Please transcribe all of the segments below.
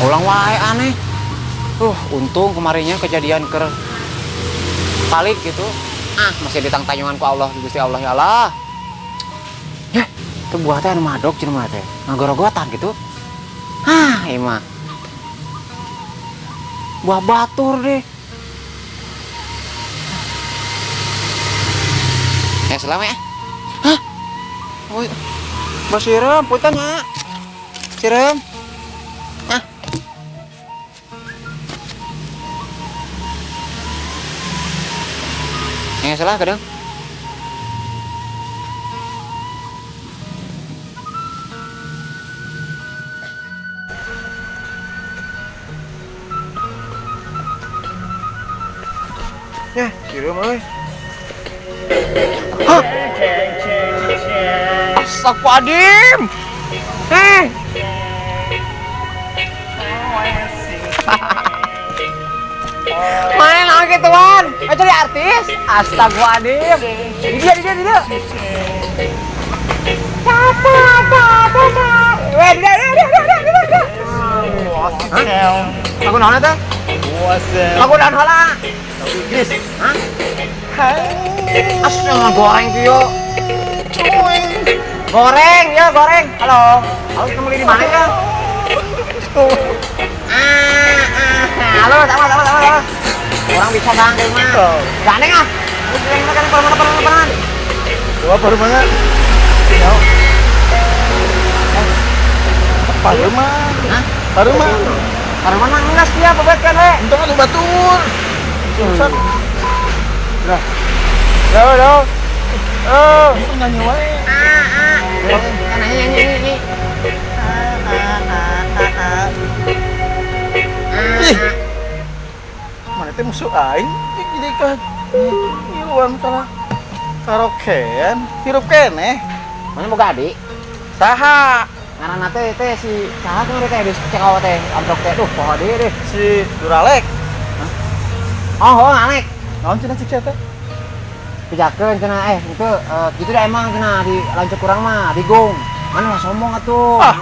Ulang wae aneh. Untung kemarinnya kejadian ker balik gitu. Ah, masih ditang-tanyungan ku Allah, Gusti Allah ya Allah. Yeh, itu buah teh anu madog cenah mah teh. Ngagorogotan gitu. Hah, ieu mah. Buah batur deh. Ya selamat ya. Hah? Oh, Mbak Sireum, punten ya. Sireum. Ah. Yang salah kadang. Ya, sireum euy. Hah? Astagfirullahaladzim. Eh. Main lagi tuan. Oh, jadi artis. Astagfirullahaladzim. Ini dia, ini dia, ini dia. Siapa, apa, apa, apa. Weh, dia, dia, dia, dia, dia, dia, dia. Hah? Aku naon eta? Aku naon heula? Inggris. Hah? Astaga, goreng kieu. Goreng, ya goreng. Halo. Halo, ketemu di mana ya? Ah, ah. Halo, sama, sama, sama, sama. Orang bisa bang di rumah. Gandeng ah. Lu sering makan permana, permana, permana. Coba permana. Ya. Paruman. Hah? Paruman. Paruman mah enggak sih ya, bebet kan we. Untung atuh batur. Susah. Lah. Lo, lo. Oh. Itu nyanyi wae. Ah, ah. Kan nyanyi, nyanyi, nyanyi. Ih. Mana teh musuh aing jadi ka ngiluan salah karaokean hirup keneh. Mana boga adik? Saha? Ngaranna teh teh si saha teh teh di cekau teh amprok teh duh poho deui deh. Si Duralek. Hah? Oh, oh, Alek. Naon cenah cik teh? Pijakeun cenah itu gitu dah emang cenah di lanceuk urang mah digung. Mana lah sombong atuh. Ah,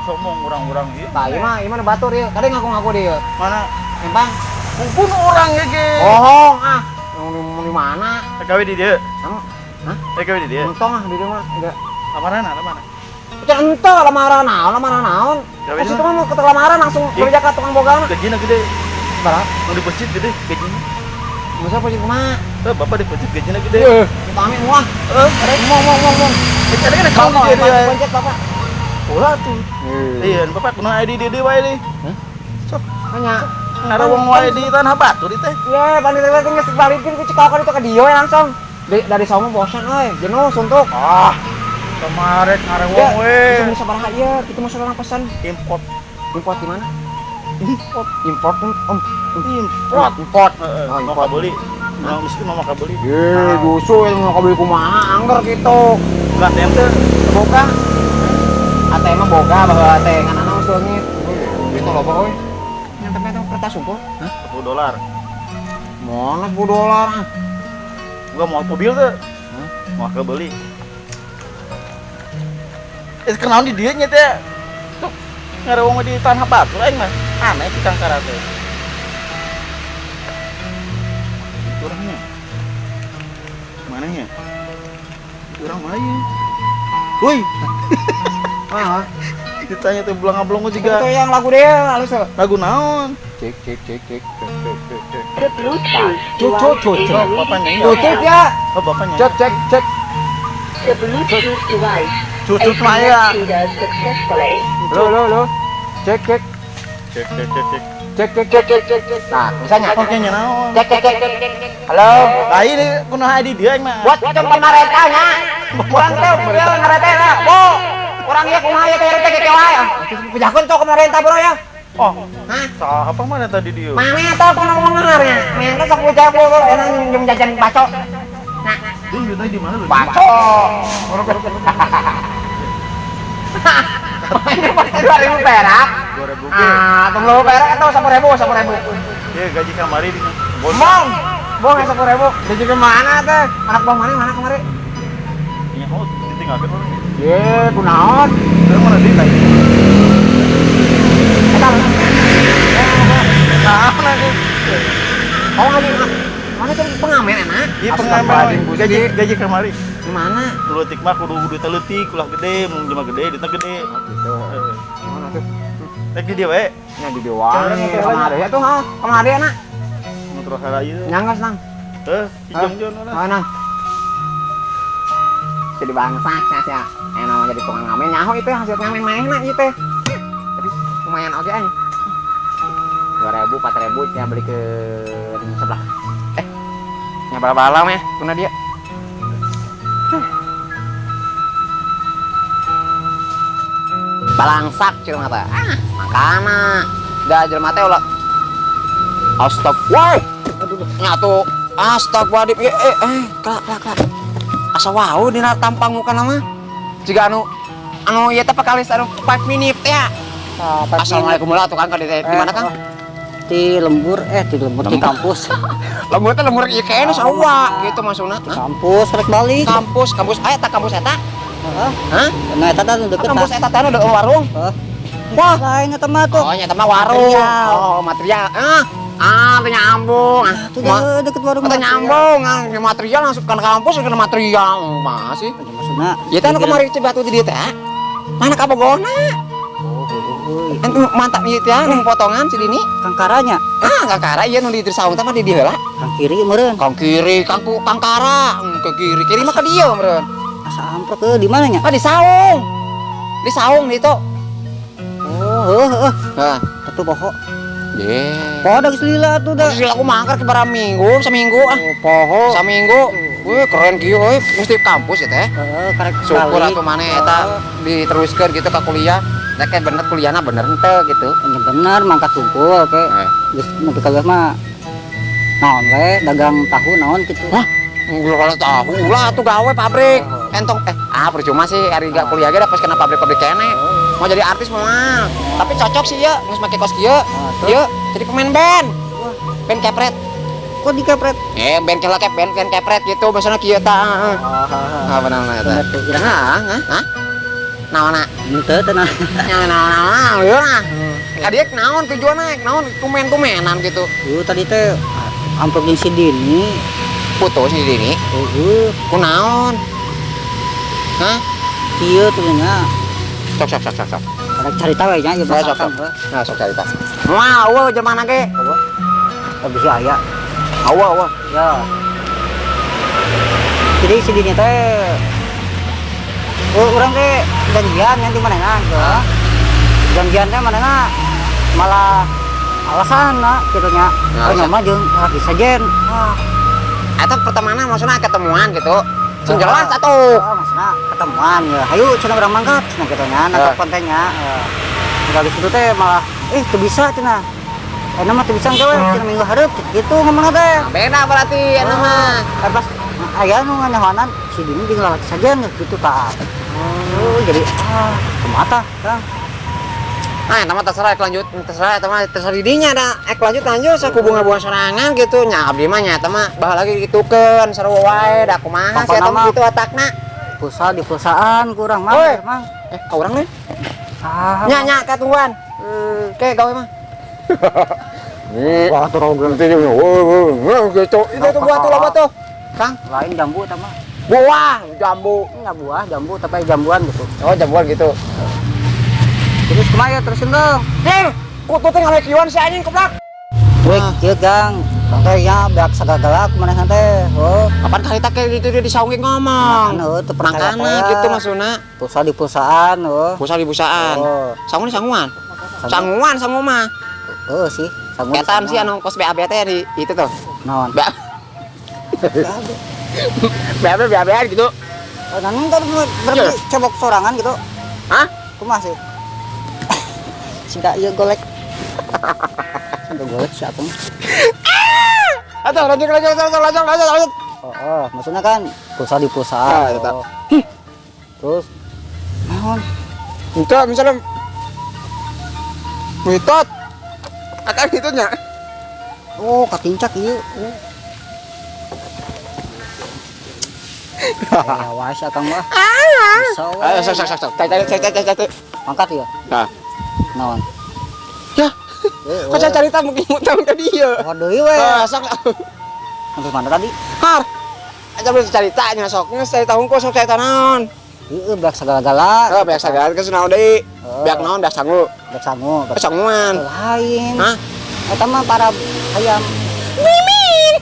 sombong urang-urang ieu. Tah ieu mah ieu mah batur ieu. Kadang ngaku-ngaku deui ieu. Mana? Empang. Kumpul urang ieu ge. Bohong ah. Di mana? Gawe di dieu. Hah? Gawe di dieu. Entong ah di dieu mah enggak. Lamaran lamaran. Can ento lamaran naon, lamaran naon. Gawe Pas di itu mah mau ke lamaran langsung kerja ka tukang bogana. Gajina gede. Sabaraha? Mau dipecit gede gajinya. Masa pecit kumaha? Bapak dipecit gajinya gede. Pamit muah. Arek mau mau mau mau. Ada kan kamu di dieu. Pencet bapak. Ulah tuh. Iya, bapak kunaon aya di dieu wae deui. Hah? Sok. Hanya ngarewong wae di tanah batur teh. Iya, panitia teh geus balikeun ku cekal itu ke dieu langsung. Dari sono bosan euy, jenuh suntuk. Ah. Kemarin ngarewong we. Bisa sabaraha ieu, kitu mah urang pesan. Import. Import di mana? Import. Import om. Import. Import. Oh, mau kabeli. Mau miskin mau kabeli. Ye, justru yang mau kabeli kumaha angger gitu. Bukan ATM teh. Boga. ATM mah boga baheula teh ngan anu seungit. Duit loba euy. Yang tapi eta kertas unggul. Hah? $10. Mana $10 ah? Gua mau mobil tuh. Hah? Mau kebeli. Kenaon di dieu nya teh. Tuh ngarewong di tanah batur aing mah. Aneh si Kang Karate. Itu orangnya. Mana nya? Itu orang mana ya? Woi. Ah. Ditanya teh belang-belong juga. Itu yang lagu dia halus. Lagu naon? Cek cek cek cek cek cek cek. The Bluetooth Cuk cuk cuk. Bapak nyanyi. Tutup ya. Oh, bapak nyanyi. Cek cek cek. The Bluetooth device Cucut maya. Lo lo lo. Cek cek. Cek cek cek cek. Cek cek cek cek cek cek. Nah, misalnya. Oke nya naon? Cek cek cek cek. Halo. Lah ini kunaha di dieu aing mah. Buat pemerintah nya. Urang teh ngarete lah. Bo. Urang ieu kumaha ieu teh teh keke wae. Pijakeun tok pemerintah bro ya. Oh. Hah? Saha apa mana tadi dieu? Mana teh ngomong nya. Mana sok bujang enak jeung jajan baco. Nah. Ieu teh di mana lu? Baco. Ini pasti 2.000 perak. 2.000 ge. Ah, tunggu perak atau 10.000, 10.000. Iya, gaji kamari di. Bong. Bong 10.000. Gaji ke mana teh? Anak bang mana mana kemarin? Iya, oh, ditinggalkeun orang. Ye, kunaon? Urang mana deui teh? Eta. Naon aku? Oh, lagi mana tuh pengamen enak? Iya pengamen. Gaji gaji kamari. Gimana? Leutik mah kudu duit leutik, ulah gede, mun jelema gede, duitna gede. Oh, gitu. Gimana tuh? Rek di dieu we. Nya di dieu wae. Kamari ya tuh, ha. Kamari enak. Motor heula ieu. Nyanggas nang. Heuh, si Jongjon lah. Mana? Jadi bangsa sia. Enak mah jadi tukang ngamen nyaho itu hasil ngamen manehna ieu teh. Tapi lumayan oge aing. 2000, 4000 nya beli ke sebelah. Nya bala-bala meh kuna dia. Balangsak jelema teh. Ah, makana. Da jelema teh ulah. Astag, woi. Aduh, nyatu. Astagfirullahaladzim. Kelak, kelak, kelak. Asa wau dina tampang muka nama. Jika anu anu ieu teh pakalis anu 5 minute ya. Assalamualaikum lah tuh Kang di mana Kang? Di lembur, di lembur di kampus. Lembur teh lembur ieu kayaknya sarua gitu maksudna. Di kampus rek balik. Kampus, kampus aya ta kampus eta? Heeh. Hah? Nah, eta teh deket. Kampus eta teh anu warung. Heeh. Wah, lain eta mah tuh. Oh, nya eta mah warung. Oh, material. Ah, ah, teu nyambung. Ah, tuh deket warung. Teu nyambung, ah, material langsung ke kampus ke material. Mah sih. Maksudna. Ieu teh anu kamari Cibatu di dieu teh. Mana kabogona? Ente mantap ieu teh nu potongan si Dini. Kangkaranya. Ah, kangkara ieu nu di saung teh mah di dieu heula. Kang kiri meureun. Kang kiri, kang kangkara, ke kiri, kiri mah ke dieu meureun. Asa amprok euy di mana nya? Ah, di saung. Di saung di itu. Oh, heuh heuh. Hah. Tapi poho. Ye. Poho da geus lila atuh da. Geus lila aku mangkar ke bara minggu, saminggu ah. Oh, poho. Saminggu. Wih, keren kieu euy, mesti kampus ya teh. Heeh, karek syukur atuh maneh eta diteruskeun gitu ka kuliah. Nah, kayak bener kuliahna bener henteu gitu. Ya bener mangkat kumpul ke. Geus nepi ka mah naon we dagang tahu naon gitu. Hah? Kalau tahu ulah tuh gawe pabrik. Entong percuma sih hari gak kuliah ge pas kena pabrik-pabrik kene. Mau jadi artis mah. Tapi cocok sih ya, geus make kos kieu. Ieu jadi pemain band. Band kepret. Kok di kepret? Band kelak band band kepret gitu biasanya kieu tah. Heeh. Ah bener eta. Heeh, hah? Naon na? Henteu teh nah. Naon ieu nah. Ka dieu naon tujuanna? Naon tumen-tumenan gitu. Ieu tadi teh amprok jeung si Dini. Putus si Dini? Heeh. Kunaon? Hah? Kieu tuh nya. Sok sok sok sok sok. Karek carita we nya ieu sok sok. Nah, sok carita. Moal eueuh jelema ge. Eueuh. Oh, bisi aya. Eueuh eueuh. Ya. Jadi si Dini teh urang teh janjian yang di manehna gitu. Janjian teh manehna malah alasan na kitu nya. Oh nya mah jeung laki sajen. Wah. Eta pertemanan maksudna ketemuan gitu. Sing jelas atuh. Oh, maksudna ketemuan ya. Hayu cenah urang mangkat cenah kitu nya nangkap kontennya. Enggak gitu teh malah teu bisa cenah. Enak mah teu bisa gawe cenah minggu hareup gitu ngomongna teh. Beda berarti enak mah. Pas aya nu nganyahonan si Dini jeung lalaki sajen gitu tah. Oh, jadi kemata, Kang. Nah, eta mah terserah lanjut, terserah eta mah terserah didinya da. Lanjut lanjut sok hubungan-hubungan sorangan gitu. Nya abdi mah nya eta mah bah lagi gitukeun sarua wae da kumaha sih eta mah gitu otakna. Pulsa di pulsaan kurang mah, Mang. Ka urang nih. Nya nya ka tungguan. Ke gawe mah. Wah, tuh rogan teh gitu. Itu tuh buah tuh loba tuh. Kang, lain jambu eta mah. Buah, jambu. Enggak buah, jambu tapi jambuan gitu. Oh, jambuan gitu. Terus kumaha ya terusin dong. Heh, kutu teh ngalekieuan si anjing goblok. Weh, kieu Gang. Bang teh nya beak sagagalak manehna teh. Oh, kapan karita ke ditu dia disaungi ngomong. Heeh, teu percaya mangkana gitu maksudna. Pulsa di pulsaan, heuh. Pulsa di pulsaan. Oh. Sangu di sanguan. Sanguan sangu mah. Heeh sih, sangu. Ketan sih anu kos BAB teh di itu tuh. Naon? BAB BAB gitu. Oh, nanti kan berarti cebok sorangan gitu. Hah? Kumaha sih? Singka ieu golek. Singka golek si Atung. Atau lanjut lanjut lanjut lanjut lanjut lanjut. Oh, maksudnya kan pulsa di pulsa. Ah, oh. Terus naon? Itu misalnya mitot akan gitu nya. Oh, katincak ieu. Oh. Awas akang mah. Bisa we. Ayo sok sok sok sok. Cai cai cai cai cai. Angkat ya. Nah. Naon? Ya. Kok carita mungkin ngutang ka dieu. Oh deui we. Ah, sok. Sampai mana tadi? Har. Aja belum carita nya sok. Geus carita hungkul sok carita naon. Heeh, beak segala-gala. Heuh, beak sagala geus naon deui. Heeh. Beak naon beak sangu. Beak sangu. Beak Sanguan. lain. Hah? Eta mah para hayam. Mimin.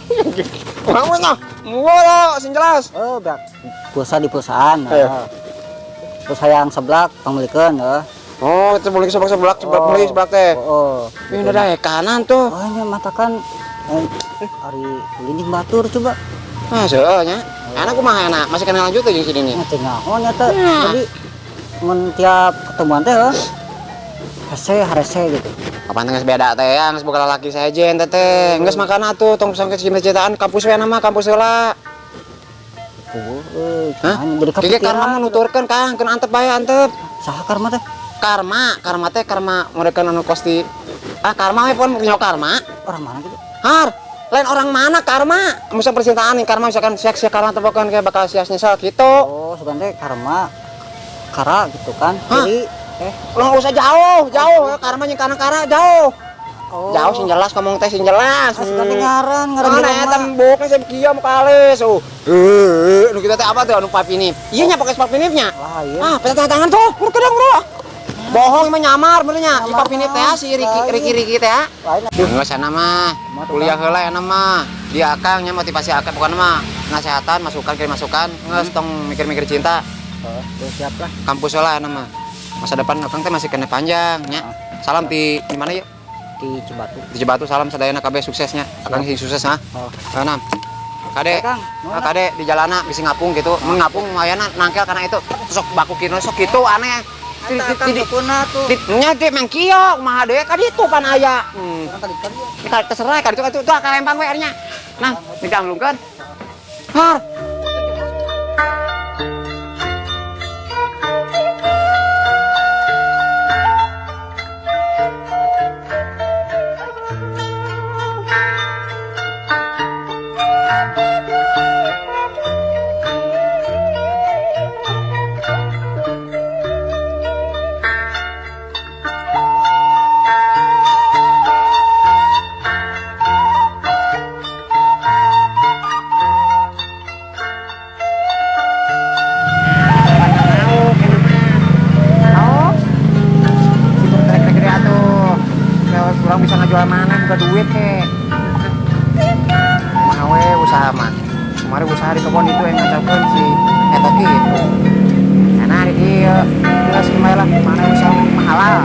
Kurang mah. Mulo sing jelas. Oh, beak pulsa di perusahaan. Ayo. Heeh. Terus hayang seblak pangmeulikeun heuh. Oh, itu boleh seblak seblak seblak beli seblak teh. Oh. Ini udah kanan tuh. Oh, nya matakan ari ulin jeung batur coba. Ah, seueuh nya. Anak kumaha enak, masih kena lanjut tuh jeung si Dini. Nya teh nyaho nya teh. Jadi mun tiap ketemuan teh heuh. Hese harese gitu. Kapan geus beda teh ya, geus boga lalaki sejen teh teh. Geus makan atuh tong sampe cinta-cintaan kampus we nama kampus heula. Eueuh, euy, Hah? jadi Kiki kepikiran. karma mah nuturkeun Kang, keun antep bae antep. Saha karma teh? Karma, karma teh karma mereka anu kosti. Ah, karma we pon nyaho karma. Orang mana gitu? Har, lain orang mana karma? Misal percintaan nih karma misalkan sia-sia karma tepokan kayak bakal sia nyesel gitu. Oh, sugan teh karma kara gitu kan. Hah? Jadi Lo nggak usah jauh, jauh karma jeung kana kara jauh. oh. Jauh sing jelas ngomong teh sing jelas. Ah, sugan teh ngaran, ngaran Mana jelema. eta mboknya saya kieu muka alis. Oh. Heuh, nu kita teh apa tuh anu papinip. Iya nya pakai papinipnya. Lain. Ah, petang tangan tuh, kur kedang bro. Bohong emang nyamar bener nya. Si Nyamar papinip teh si Riki lain. Riki Riki teh. Lain. Geus sana mah. Kuliah heula enak mah. Dia akang nya motivasi akang pokokna mah nasehatan, masukan kirim masukan, geus tong mikir-mikir cinta. Oh, siap lah. Kampus heula enak mah. Masa depan akang teh masih kena panjang nya. Salam ti di mana yuk? Di Cibatu. Di Cibatu salam sadayana kabeh suksesnya. Akang sing sukses ha. Oh. Enam. Kade, Kang, ah, kade di jalana bisi ngapung gitu. Mun ngapung mayana nangkel karena itu sok baku kino sok gitu aneh. Eta kang sukuna tuh. Di nya di mang kieu kumaha deui ka ditu pan aya. Urang tadi kan ieu. Ka terserah ka ditu ka ditu tuh ka lempang we nya. Nah, digamblungkeun. Har. Kurang bisa ngajual mana buka duit kek. Mawe usaha mah. Kemarin usaha di kebun itu yang ngacaukeun si eta kitu. Enak di dieu. Geus kumaha lah, mana usaha mah halal.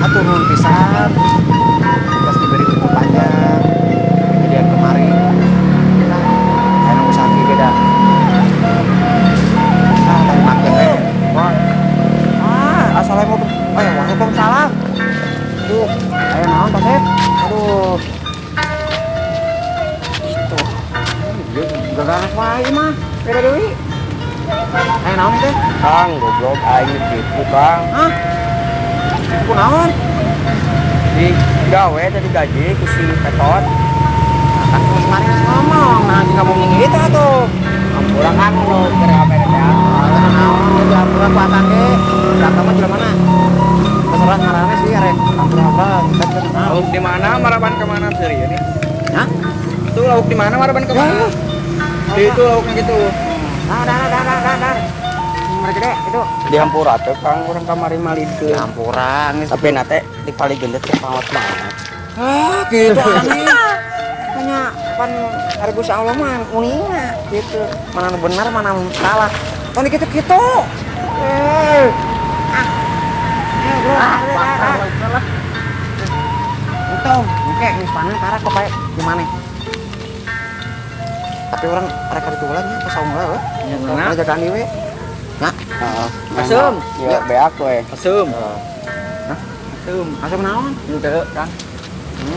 Atuh nuhun pisan. Terus diberi umur panjang. Kejadian kemarin. Nah, anu usaha kieu beda. Ah, tadi makan we. Wah. Ah, assalamualaikum. Oh ya, waalaikumsalam. Duh, ayo naon Pak Sep? Aduh. Gitu. Ieu gaganas wae mah. Beda deui. Ayo naon teh? Kang, goblok aing ditipu, Kang. Hah? Ku naon? Di gawe tadi gaji ku si Petot. Kan kemarin geus ngomong, nah nggak mau ngomong itu atuh. Ampura Kang nu keur HP teh. Ah, naon geus ampura ku akang ge. Datang mah jelema mana? Terserah ngaranna sih arek ampura-ampura. Lauk di mana maraban ke mana seri ini? Hah? Itu lauk di mana maraban ke mana? Di itu lauknya gitu. Nah, dah, dah, dah, dah, dah. Mereka gede itu. Di hampura teh Kang urang kamari malidkeun. Di hampura geus. Tapi nate di paling gendet teh pawat banget. Ah, gitu aneh. Hanya pan ari Gusti Allah mah uninga gitu. Mana nu benar, mana nu salah. Tong dikitu-kitu. Eh. Ah. Eh, bro, ah, ah, ah. Untung, engke geus panen karak kok pae gimana? Tapi orang rek ka ditu heula nya ka saung heula heuh. Mana? Jagaan deui we. Nah, Heeh. Asem. Ya beak we. Asem. Hah? Asem. Asem naon? Henteu, Kang.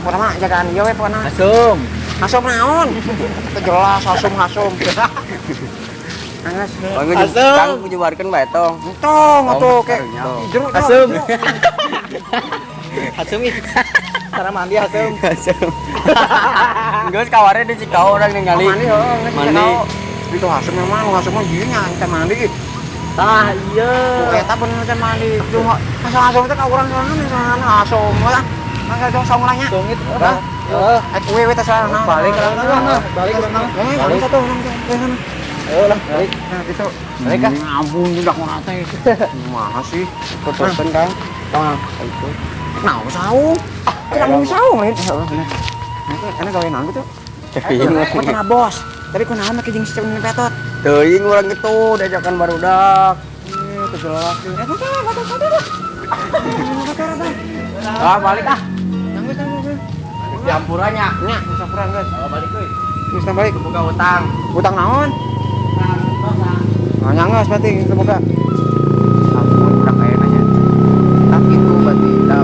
Pokona mah jagaan ieu we pokona. Asem. Asem naon? Teu jelas asem asem. Angges. Asem. Kang kujebarkeun bae tong. Entong atuh ke. karunya. Jeruk Asem. Asem ih. Karena mandi haseum. Geus kawarnya di Cikao urang ningali. Oh, mandi heuh, geus Mandi. Cikao. Itu haseum memang, haseum mah ieu nya teh mandi. Tah iya. Tuh eta bener teh mandi. Tuh asal-asal teh ka urang sorangan sorangan haseum lah. Mangga dong saung lah nya. Songit. Hah? Heeh. Eh we we teh sorangan. Balik lah. Balik urang. Eh, balik satu urang teh. Ayo lah, balik. Nah, gitu. Balik ah. Ampun udah ngora teh. Kumaha sih? Putuskeun Kang. Tong. Nah, saung. Tidak mau saung lain. Heeh, bener. Nah, enak gawe naon gitu. Teuing. Kok tengah bos. Tapi kunaon make jeung si Cewek petot. Teuing urang gitu diajakan barudak. Eh, kejelak. Eh, tuh, tuh, tuh, tuh, tuh. Ah, balik ah. Nangis, nangis. Diampurannya. Nya, sampuran guys. Oh, balik euy. Geus balik. Buka utang. Utang naon? Nah, nyangges berarti geus boga. Ampun, udah kayak nanya. Tak itu berarti tak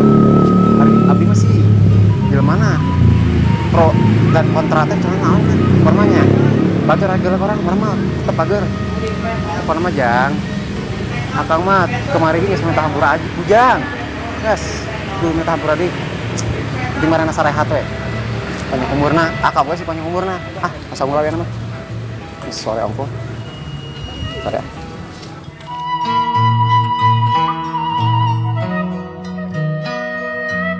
hari abdi masih di mana? Pro dan kontra teh cenah naon kan? Formanya. Batur agak orang normal, tetep bager. Apa nama jang? Akang mah kemarin geus minta hampura aja bujang. Yes, kudu minta hampura deui. Di mana sarehat we. Panjang umurna, akang we sih panjang umurna. Ah, asa ulah we mah. Geus sore ongko. Sore.